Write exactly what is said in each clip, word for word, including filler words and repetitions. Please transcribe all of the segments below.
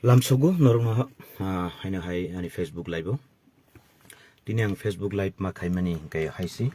Lamsogo norokno, ah, haino hai ani Facebook live o. Tini ang Facebook live ma khaimani hwnkhe hai si.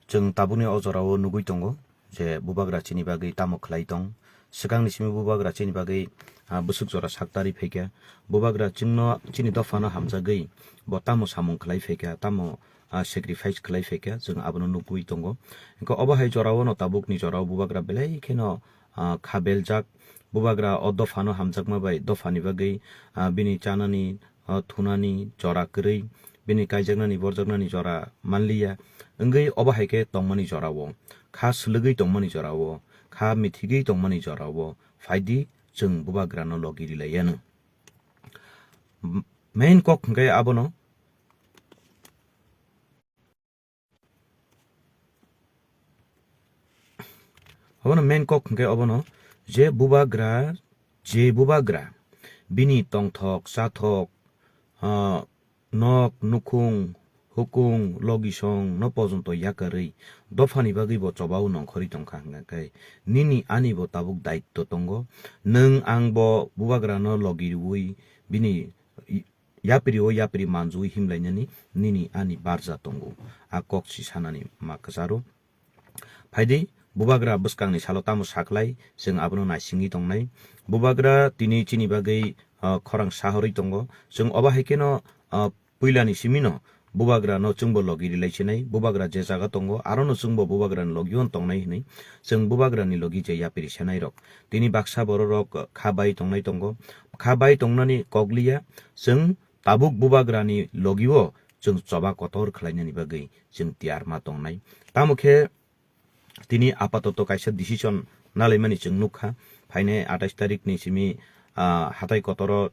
Chwng tabukni o jorao nugui tongo je bubagra chini bagwi tamo khlai tong. Swkangni simi bubagra chini bagwi, ah, bwswk jora saktari phaikha. Bubagra chwngno chini dophano hamjagwi bo tamo samung khlai phaikha, tamo, ah, sacrifice khlai phaikha, chwng abono nugui tongo. Hwnkhe obo hai jorao no tabukni jorao bubagra belai kheno, ah, kha beljak. Bubagra o dophano hamjakma bai dophani bagwi, ah, bini chanani, ah, thunani jora kwrwi, bini kaijaknani borjaknani jora manliya, wngwi obo hai khe tongmani jorao, kha swlwgwi tongmani jorao, kha mithigwi tongmani jorao phaidi chwng bubagrano logi rilaiya no. M-, main kok hwnkhe abono. Obono main kok hwnkhe obono je bubagra, je bubagra bini tongthok, chathok, ah, nok, nukhung, hukung, logisong no pojonto yakarwi dophani bagwi bo chobao nongkhorwi tongkha hwnkhe nini ani bo tabuk daitto tongo. Nwng ang bo bubagrano logi rwui bini yapri o yapri manjui himlainani nini ani barja tongo. A kok si sanani ma kwcharo. Phaidi, bubagra bwskangni salo tamo saklai, chwng abono naisingwi tongnai. Bubagra tini chini bagwi, ah, khorang sahorwi tongo. Chwng obo hai kheno, ah, puilani simino bubagrano chwngbo logi rilai sinai. Bubagra je jaga tongo, arono chwngbo bubagrani logio tongnai hwnwi. Chwng bubagrani logi je yapri senairok. Tini baksa bororok kha bai tongnai tongo. Kha bai tongnani kokliya, chwng tabuk bubagrani logio chwng choba kotor khlainani bagwi chwng tiyar ma tongnai. Tamo khe tini apatoto kaisa decision nalaimani chwng nukha, phainai atais tarikni simi, ah, hatai kotoro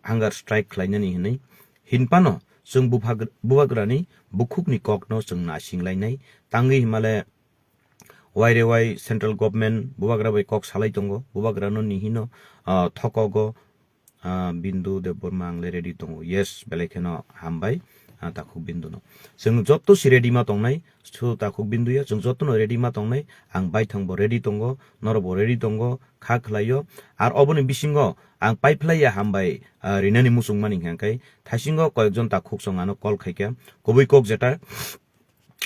hunger strike khlainani hwnwi. Hinphano chwng bubhag-, bubagrani bukhukni kokno chwng naisinglainai. Tangwi himale waire wai central government bubagra bai kok salai tongo, bubagrano nihino, ah, thokogo, ah, Bindu Debbarma ang le ready tongo. Yes, belai kheno hambai, ah, takhuk Bindu no. Chwng jotto si ready ma tongnai, su takhuk Bindu ya, chwng jotto no ready ma tongnai, ang baithang bo ready tongo, norok bo ready tongo, kha khlaio. Ar oboni bisingo ang paiphlai ya hambai, ah, rinani muchung mani hwnkhe, thaisingo koyekjon takhuk song ano call khaikha, kubui kok jeta,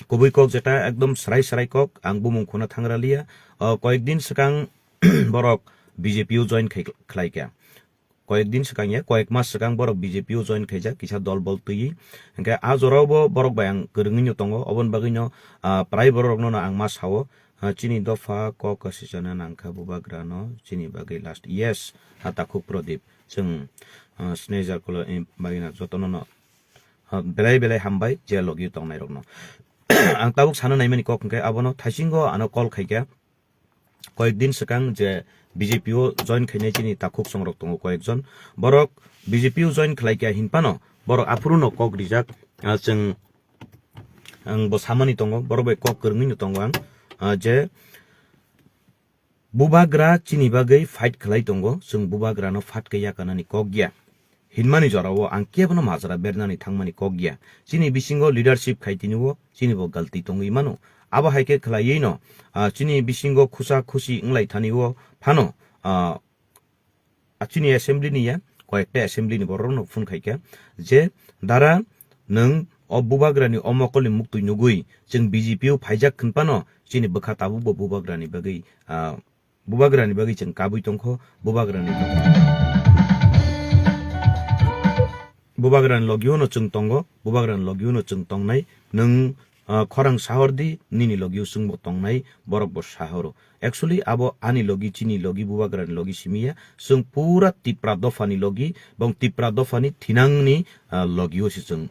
kubui kok jeta ekdom srai srai kok, ang bumung khuna thangra liya. O, koyek din swkang borok B J P o join khai, khlaikha. Koyek din swkang ya, koyek mas swkang borok B J P o join khaijak, kisa dol bol twiwi. Hwnkhe a jorao bo borok bai ang kwrwngwi no tongo, oboni bagwi no, ah, prai borok rokno no ang ma sao, ah, chini dopha kok kwsisana nangkha bubagra no, chini bagwi last. Yes, ha takhuk Pradip, chwng, ah, sneja kolo, eh, bagwi no jotono no. Ha, belai belai hambai je logi tongnai rokno. Ang tabuk sana naimani kok hwnkhe abono thaisingo ano call khaikha. Koyek din swkang je B J P o join khainai chini takhuk songrok tongo koyekjon. Borok B J P o join khlaikha hinphano borok aphuru no kok rijak. Ah, chwng, ang bo samani tongo, borok bai kok kwrwngwi no tongo ang, ah, je bubagra chini bagwi fight khlai tongo, chwng bubagrano phat khe yakarnani kok ya. Hinmani jorao ang kebono majra bernani thangmani kok ya. Chini bisingo leadership khai tini o chini bo galti tongwi mano. Abo hai khe khlaiwi no, ah, chini bisingo khusa khusi wnglai thani o phano, ah, ah, chini assembly ni ya, koyekta assembly ni borok rokno phone khaikha je, "Dara, nwng o bubagrani o mokolni muktwi nugwi chwng B J P o phaijak hwnphano chini bwkha tabukbo bubagrani bagwi, ah, bubagrani bagwi chwng kabwi tongkho, bubagrani bubagrani logio no chwng tongo, bubagrani logio no chwng tongnai, nwng, ah, khorang sahor di, nini logio chwngbo tongnai, borok bo sahoro." Actually, abo ani logi, chini logi, bubagrani logi simi ya, chwng pura Tipra dophani logi, bong Tipra dophani thinangni, ah, logio se chwng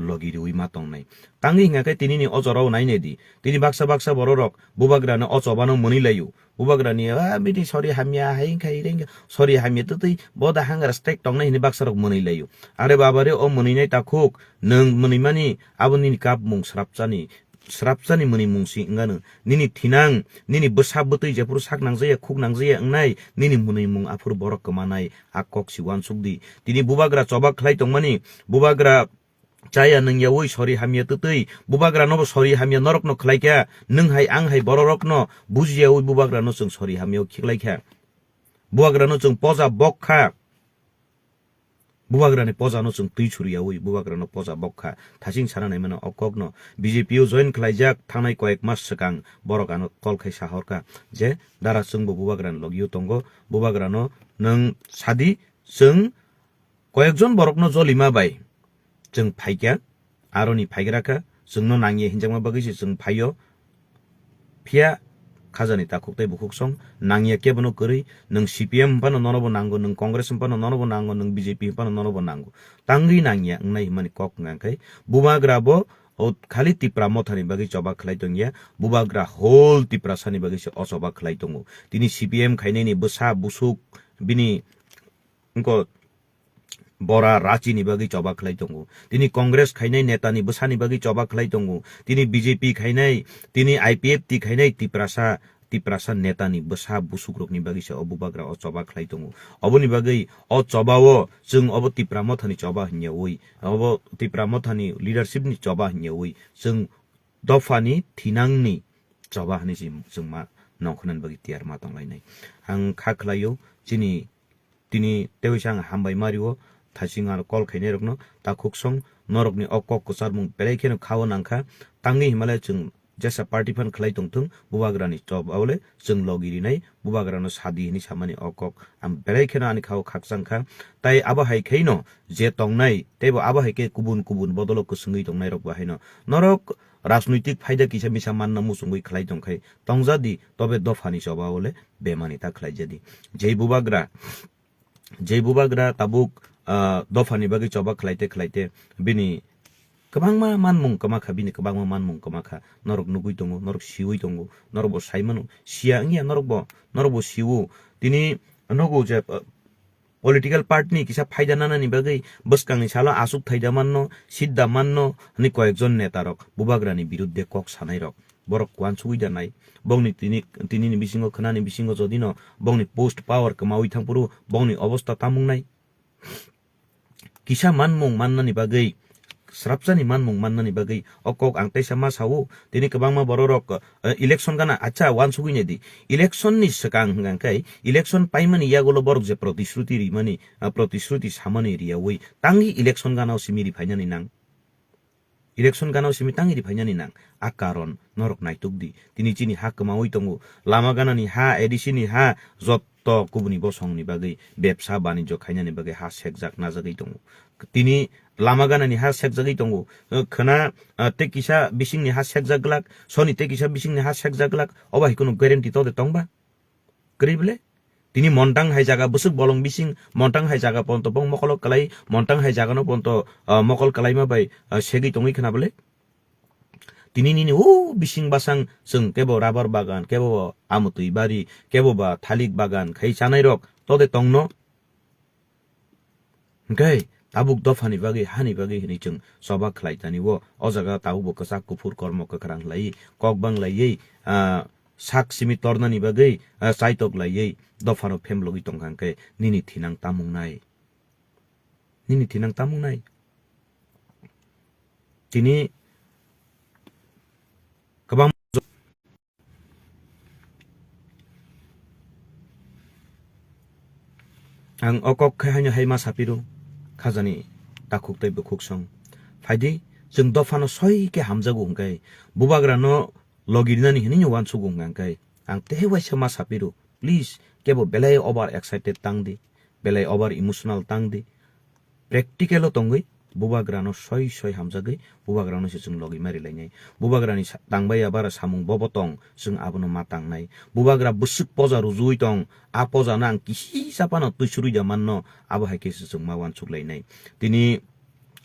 logi riwi ma tongnai. Tangwi hingkha khe tini ni o jorao nainai di. Tini baksa baksa borok rok bubagrano o chobano mwnwi laio. Bubagrani, "Ah, bini sori hamya, hai wngkha, ire wngkha." Sori hamya twtwi bo da hunger strike tongnai hwnwi baksa rok mwnwi laio. Are baba re, o mwnwi nai takhuk, nwng mwnwi mani abo nini kap mung srapchani, srapchani mwnwi mung si wngano. Nini thinang, nini bwsa bwtwi jephuru sak nangjaya, khuk nangjaya wngnai, nini mwnwi mung aphuru borok kwmanai, a kok si uansuk di. Tini bubagra choba khlai tongmani, bubagra chaya nwng yaui sori hamya twtwi, bubagra nobo sori hamya norokno khlaikha, nwng hai ang hai bororokno bujiyaui bubagrano chwng sori hamya khiklaikha. Bubagrano chwng poja bok kha. Bubagrani pojano chwng twi suriyaui bubagrano poja bok kha. Thasing sana naimano o kokno B J P o join khlaijak thangnai koyek mas swkang borok ano call khai sahorkha je dara chwngbo bubagrani logio tongo. Bubagrano nwng sadi chwng koyekjon borokno jolima bai chwng phaikha, aroni phaigra kha, chwngno nangya hinjakma bagwi se chwng phaio. Phiya khajani takhuk tei bukhuk song nangya kebono kwrwi, nwng C P M hwnphano nonobo nango, nwng Congress hwnphano nonobo nango, nwng B J P hwnphano nonobo nango. Tangwi nangya wngnai hwnmani kok wngkha khe bubagra bo o khali Tipra mothani bagwi choba khlai tongya, bubagra whole Tiprasani bagwi se o choba khlai tongo. Tini C P M khainani bwsa busuk bini wngkha bora rachini bagwi choba khlai tongo. Tini Congress khainai netani bwsani bagwi choba khlai tongo. Tini B J P khainai, tini I P F T khainai Tiprasa, Tiprasa netani bwsa busukrokni bagwi se o bubagra o choba khlai tongo. Oboni bagwi o choba o chwng obo Tipra mothani choba hwnyaui, obo Tipra mothani leadership ni choba hwnyaui chwng dophani thinangni choba hwnwi se chwng ma nongkhornani bagwi tiyar ma tonglainai. Ang kha khlaio chini tini tewi sa ang hambai mario thasing aro call khainai rokno takhuk song norokni o kok kwcharmung belai kheno khao nangkha tangwi himale chwng jesa party phan khlai tongthung bubagrani choba ole chwng logi rinai bubagrano sadi hwnwi samani o kok ang belai kheno ani khao khakchang kha. Tai abo hai khaino je tongnai teibo abo hai khe kubun kubun bodolo kwswngwi tongnai rok bo haino norok rajnoitik phaida kisa misa manna muchungwi khlai tongkhai tongjadi, tobe dophani choba ole bemani ta khlai jadi. Jei bubagra, jei bubagra tabuk, ah, dophani bagwi choba khlaite khlaite bini kwbangma manmung kwma kha, bini kwbangma manmung kwma kha. Norok nugwi tongo, norok siwi tongo, norok bo sai mano, siya wngya norok bo, norok bo siwo. Tini nugo je, ah, political party ni kisa phaida nanani bagwi bwskangni salo aswk thaida manno, sidda manno hwnwi koyekjon netarok bubagrani birudde kok sanairok borok uansugwi da nai. Bongni tini, tinini bisingo khwnani bisingo jodino bongni post power kwmawi thangphuru bongni obosta tamungnai. Kisa manmung mannani bagwi, srapsani manmung mannani bagwi o kok ang teisa ma sao. Tini kwbangma bororok, eh, election gana, acha, uansugwi naidi. Election ni swkang hwnkha khe, election paimani yagulo borok je protishruti rimani, ah, protishruti samani riyaui, tangwi election gana o simi riphainani nang. Election gana o simi tangwi riphainani nang. A karon norok naituk di. Tini chini ha kwmaui tongo. Lama ganani ha, A D C ni ha, jotto kubuni bosongni bagwi bebsa banijyo khainani bagwi ha sekjak najagwi tongo. Tini lama ganani ha sekjagwi tongo. Khwna, ah, tei kisa bisingni ha sekjak glak, soni tei kisa bisingni ha sekjak glak. Obo hai kheno guarantee tode tongba? Kwrwi bwle? Tini montang hai jaga bwswk bolong bising, montang hai jaga ponto bong mokolo kwlai, montang hai jagano ponto, ah, mokol kwlaima bai, ah, segwi tongwi khwna bwle? Tini nini o bising basang chwng kebo rubber bagan, kebo amutwi bari, kebo ba thalik bagan khai chanai rok tode tongno. Hwnkhe tabuk dophani bagwi, hani bagwi hwnwi chwng choba khlai tani o, o jaga tabukbo kwchak kuphur kormo kwkhwrang khlaiwi, kok bang laiwi, ah, sak simi tornani bagwi, ah, chaitok laiwi dophano phemlogwi tongkha hwnkhe nini thinang tamungnai. Nini thinang tamungnai. Tini kwbang Ang o kok khe haino hai ma sapiro, khajani takhuk tei bukhuk song. Phaidi, chwng dophano soi khe hamjago hwnkhe, bubagrano logi rinani hinwi uansugo hwnkhe, ang tei waisa ma sapiro, please, kebo belai over excited tang di, belai over emotional tang di. Practical o tongwi bubagrano soi soi hamjagwi bubagrano se chwng logi mari lainai. Bubagrani sa-, tangbai abara samung bobo tong, chwng abono ma tangnai. Bubagra bwswk poja rujuwi tong, a pojano ang kisi sapano twisurwi da manno, abo hai khe se chwng ma uansuk lainai. Tini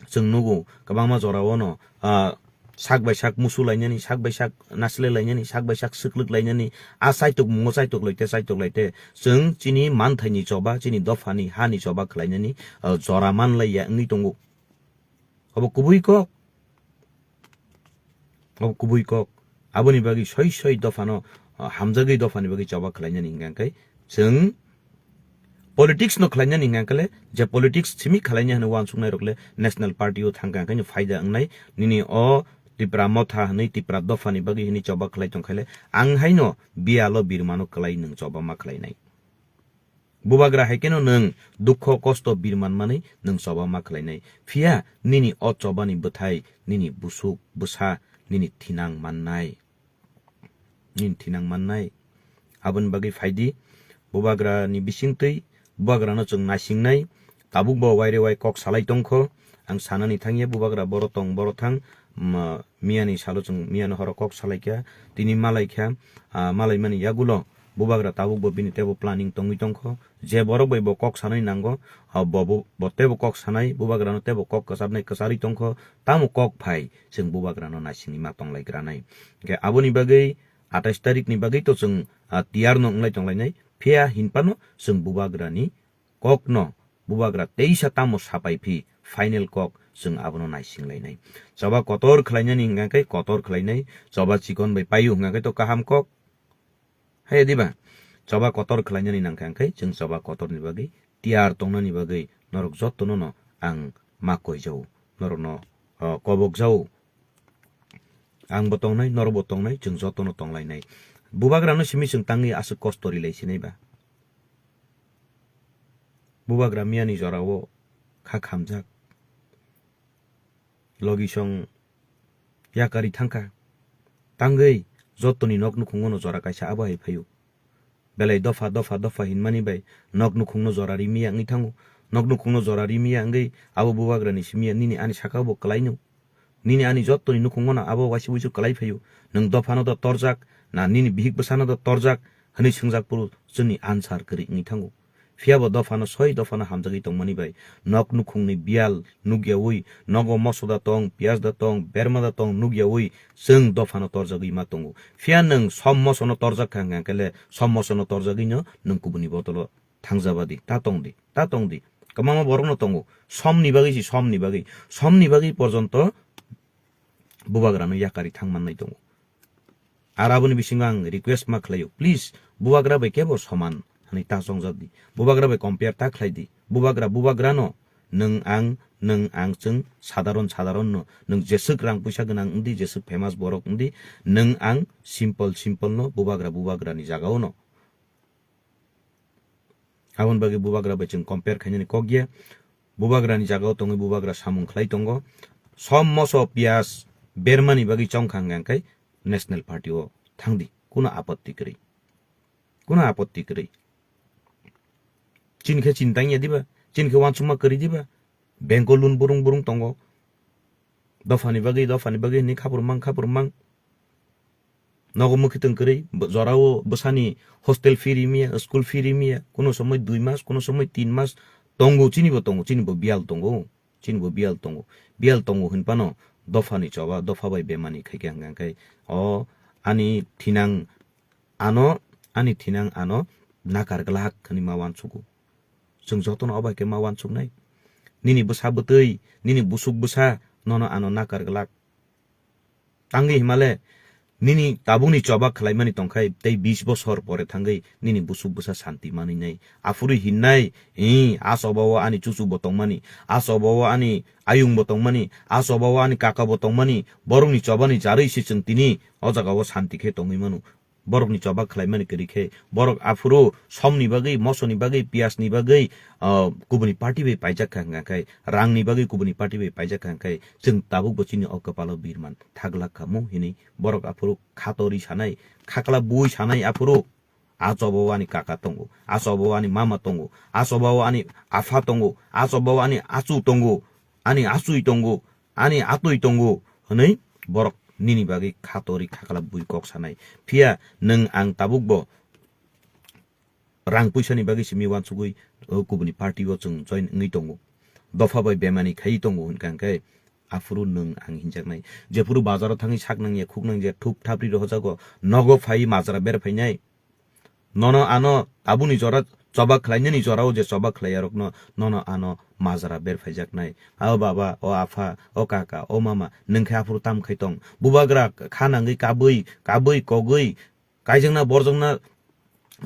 chwng nugo kwbangma jorao no, ah, sak bai sak musu lainani, sak bai sak nasilai lainani, sak bai sak swklwk lainani, a chaitok mungo chaitok laite, chaitok laite, chwng chini manthaini choba, chini dophani hani choba khlainani, ah, jora manlaiya wngwi tongo. Obo kubui kok. Obo kubui kok. Aboni bagwi soi soi dophano, ah, hamjagwi dophani bagwi choba khlainani hwnkha khe chwng politics no khlainani hwnkha khe le, je politics simi khlaina hwnwi uansuknai rok le National Party o thangkha hwnkhe no phaida wngnai. Nini o Tipra motha hwnwi Tipra dophani bagwi hwnwi choba khlai tongkha le, ang haino biyalo birmano kwlai nwng choba ma khlainai. Bubagra hai kheno nwng dukho kosto birman manwi nwng choba ma khlainai. Phiya nini o chobani bwthai nini busuk bwsa nini thinang mannai. Nini thinang mannai. Aboni bagwi phaidi, bubagrani bisingtwi bubagrano chwng naisingnai. Tabukbo waire wai kok salai tongkho. Ang sanani thangya bubagra boro tong boro thang. Ma-, miyani salo chwng miyano horo kok salaikha. Tini malaikha, ah, malaimani yagulo bubagra tabukbo bini teibo planning tongwi tongkho. Je borok bai bo kok sanai nango, ah, bo, bo, bo teibo kok sanai, bubagrano teibo kok kwcharnai kwcharwi tongkho. Tamo kok phai chwng bubagrano naisingwi ma tonglai granai. Hwnkhe aboni bagwi atais tarikni bagwi to chwng, ah, tiyarno wnglai tonglainai. Phiya hinphano chwng bubagrani kokno bubagra teisa tamo sapai phi final kok chwng abono naisinglainai. Choba kotor khlainani hwnkha khe kotor khlainai, choba chikon bai paio hwnkha khe to kaham kok. Hai diba? Choba kotor khlainani nangkha hwnkhe chwng choba kotorni bagwi tiyar tongnani bagwi norok jotono no ang ma koijao, norokno, o, kobokjao. Ang bo tongnai, norok bo tongnai, chwng jotono tonglainai. Bubagrano simi chwng tangwi aswk kosto rilai sinai ba? Bubagra miyani jorao kha khamjak. Logisong yakari thangkha. Tangwi jotoni nok nukhungono jora kaisa abo hai phaio. Belai dopha, dopha, dopha hinmani bai nok nukhungno jora rimiya wngwi thango. Nok nukhungno jora rimiya wngwi abo bubagrani simiya nini ani sakao bo kwlaino. Nini ani jotoni nukhungono abo waisa wuisu kwlai phaio. Nwng dophano do torjak, na nini bihik bwsano do torjak, hwnwi swngjak phuru chwngni answer kwrwi wngwi thango. Phiya bo dophano soi dophano hamjagwi tongmani bai nok nukhungni biyal nukyaui, nogo moso da tong, piyaj da tong, berma da tong nukyaui chwng dophano torjagwi ma tongo. Phiya nwng som mosono torjak kha hwnkha khe le som mosono torjagwino nwng kubuni botolo thangjaba di, ta tong di, ta tong di. Kwbangma borokno tongo, somni bagwi si somni bagwi, somni bagwi porjonto bubagrano yakari thang mannai tongo. Ar aboni bisingo ang request ma khlaio, please, bubagra bai kebo soman hwnwi ta chongjak di. Bubagra bai compare ta khlai di. Bubagra, bubagrano nwng ang, nwng ang chwng sadharon, sadharon no, nwng jeswk rang puisa gwnang wngdi, jeswk famous borok wngdi, nwng ang simple, simple no, bubagra, bubagrani jagao no. Aboni bagwi bubagra bai chwng compare khainani kok ya. Bubagrani jagao tongwi bubagra samung khlai tongo. Som moso piyas bermani bagwi chongkha hwnkha khe National Party o thangdi. Kuno apotti kwrwi. Kuno apotti kwrwi. Chini khe chini tangya diba? Chini khe wansukma kwrwi diba? Bank o loan burung burung tongo. Dophani bagwi, dophani bagwi hwnwi khapur mang, khapur mang. Nogo mwkhwtwng kwrwi, bo-, jorao bwsani hostel fee rimiya, school fee rimiya, kuno somoi dui mas, kuno somoi tin mas tongo, chini bo tongo, chini bo biyal tongo, chini bo biyal tongo. Biyal tongo hwnphano dophani choba, dopha bai bemani khaikhe hwnkha khe o ani thinang ano, ani thinang ano nakar glak hwnwi ma uansugo. Chwng jotono obo hai khe ma uansuknai. Nini bwsa bwtwi, nini busuk bwsa nono ano nakar glak. Tangwi himale nini tabukni choba khlaimani tongkhai tei bis bosor pore thangwi nini busuk bwsa santi manwi nai. Aphuru hinnai, "Ee, a choba o ani chuchu bo tongmani, a choba o ani ayung bo tongmani, a choba o ani kaka bo tongmani, borokni chobani jarwi se chwng tini o jaga o santi khe tongwi mano." Borokni choba khlaimani kwrwi khe, borok aphuru somni bagwi, mosoni bagwi, piyasni bagwi, ah, kubuni party bai paijak kha hwnkha khe, rangni bagwi kubuni party bai paijak kha hwnkha khe, chwng tabukbo chini o kwpalo birman thaglak kha mu hinwi borok aphuru khatori sanai, khakla bui sanai aphuru, "A choba o ani kaka tongo, a choba o ani mama tongo, a choba o ani apha tongo, a choba o ani achu tongo, ani achui tongo, ani atwi tongo," hwnwi borok nini bagwi khatori khakla bui kok sanai. Phiya nwng ang tabukbo rang puisani bagwi simi uansugwi, o, kubuni party o chwng join wngwi tongo. Dopha bai bemani khaiwi tongo hwnkha khe aphuru nwng ang hinjaknai. Jephuru bazaro thangwi sak nangya, khuk nangya, thup thapri rohojago, nogo phaiwi majra ber phainai. Nono ano tabukni jora choba khlainani jorao je choba khlaiyarokno nono ano majra ber phaijaknai. O baba, o apha, o kaka, o mama, nwng khe aphuru tam khai tong? Bubagra kha nangwi kabui, kabui, kogwi, kaijakna borjakna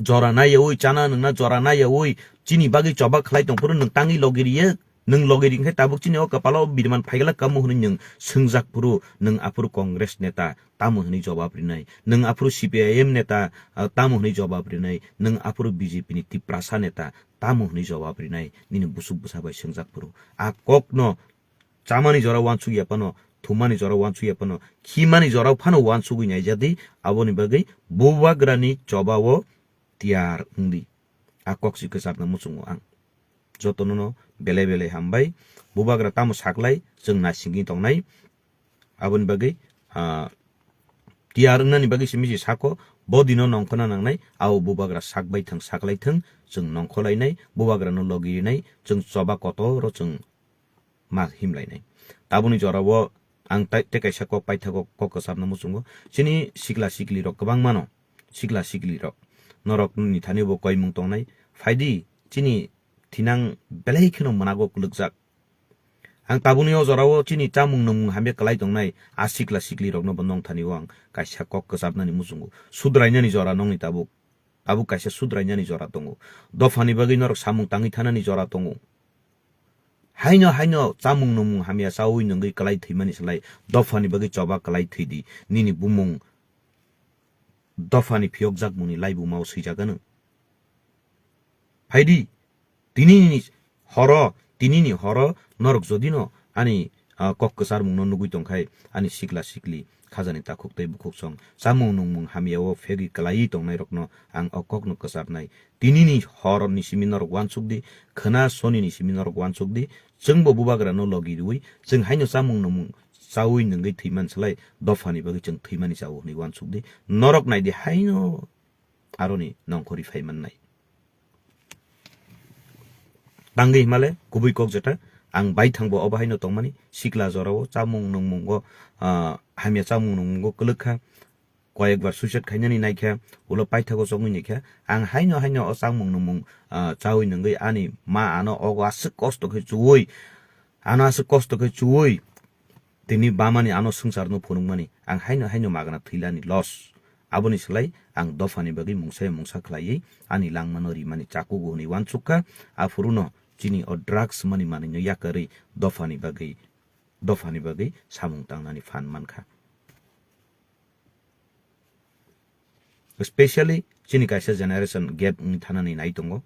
jora naiyaui, chana nwngna jora naiyaui, chini bagwi choba khlai tong phuru nwng tangwi logi riya. Nwng logi ring khe tabuk chini o kwpalo biriman phaigala kamo hwnwi nwng swngjak phuru, nwng aphuru Congress neta tamo hwnwi jobab rinai, nwng aphuru C P I M neta, ah, tamo hwnwi jobab rinai, nwng aphuru B J P ni Tiprasa neta tamo hwnwi jobab rinai, nini busuk bwsa bai swngjak phuru. A kokno chamani jora uansuk ya phano, thumani jora uansuk ya phano, khimani jora phano uansugwi naijadi, aboni bagwi bubagrani choba o tiyar wngdi. A kok si kwchapna muchungo ang. Jotono no belai belai hambai. Bubagra tamo saklai, chwng naisingwi tongnai. Aboni bagwi, ah, tiyar wngnani bagwi simi se sako, bo dino nongkhorna nangnai, abo bubagra sak bai thwng, saklai thwng, chwng nongkhorlainai, bubagrano logi rinai, chwng choba kotoro chwng ma himlainai. Taboni jorao ang tai, tei kaisa kok paithago, kok kwchapna muchungo. Chini sikla sikli rok kwbangmano, sikla sikli rok. Norok ni thani bo koimung tongnai. Phaidi chini thinang belai kheno mwnago kwlwkjak. Ang tabuni o jorao chini chamung nwngmung hamya kwlai tongnai a sikla sikli rokno bo nong thani o ang kaisa kok kwchapnani muchungo. Sudrainani jora nongni tabuk. Tabuk kaisa sudrainani jora tongo. Dophani bagwi norok samung tangwi thanani jora tongo. Haino haino chamung nwngmung hamya chaui nwngwi kwlai thwimani slai dophani bagwi choba kwlai thwidi. Nini bumung dophani phiyokjakmungni laibuma o swijak anw. Phaidi, tinini horo, tinini horo norok jodino ani, ah, kok kwcharmungno nugwi tongkhai, ani sikla sikli khajani takhuk tei bukhuksong chamung nungmung hamyao phegwi kwlaiwi tongnairokno ang o kokno kwcharnai. Tinini horni simi norok uansukdi, khwna sonini simi norok uansukdi, chwngbo bubagrano logi rwui, chwng haino chamung nungmung chaui nwngwi thwiman slai dophani bagwi chwng thwimani chao hwnwi uansukdi. Norok naidi haino aroni nongkhorwi phaimannai. Tangwi himale kubui kok jeta ang baithangbo obo haino tongmani sikla jorao chamung nungmungo, ah, hamya chamung nungmungo kwlwkha. Koyekbar suicide khainani naikha, ulo paithago chongwi naikha. Ang haino haino o chamung nungmung, ah, chaui nungwi ani ma ano ogo aswk kosto khe chuwi, ano aswk kosto khe chuwi, tini bamani ano swngcharno phunukmani ang haino haino magna thwilani loss. Aboni slai ang dophani bagwi mungsa mungsa khlaiwi ani langmano rimani chakugo hwnwi uansukha. Aphuruno chini o drugs mani manwino yakarwi dophani bagwi, dophani bagwi samung tangnani phan mankha. Specially chini kaisa generation gap wngwi thanani nai tongo.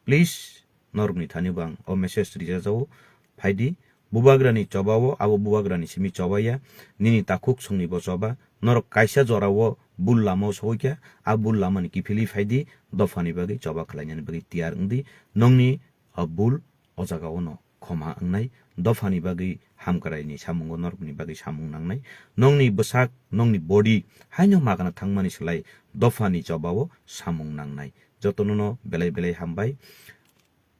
Please, norokni thani bo ang o message rijajao. Phaidi, bubagrani chobao, abo bubagrani simi chobaiya, nini takhuk songni bo choba, norok kaisa jorao bul lamao soikha, a bul lamani kiphilwi phaidi, dophani bagwi choba khlainani bagwi tiyar wngdi, nongni o bul o jagao no khoma wngnai, dophani bagwi hamkraini samungo norokni bagwi samung nangnai, nongni bwsak, nongni body haino magana thangmani slai dophani chobao samung nangnai. Jotono no belai belai hambai.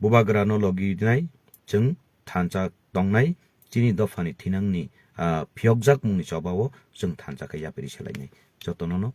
Bubagrano logi nai, chwng thansa tongnai, chini dophani thinangni, ah, phiyokjakmungni chobao chwng thansa khe yapri selainai. Jotono no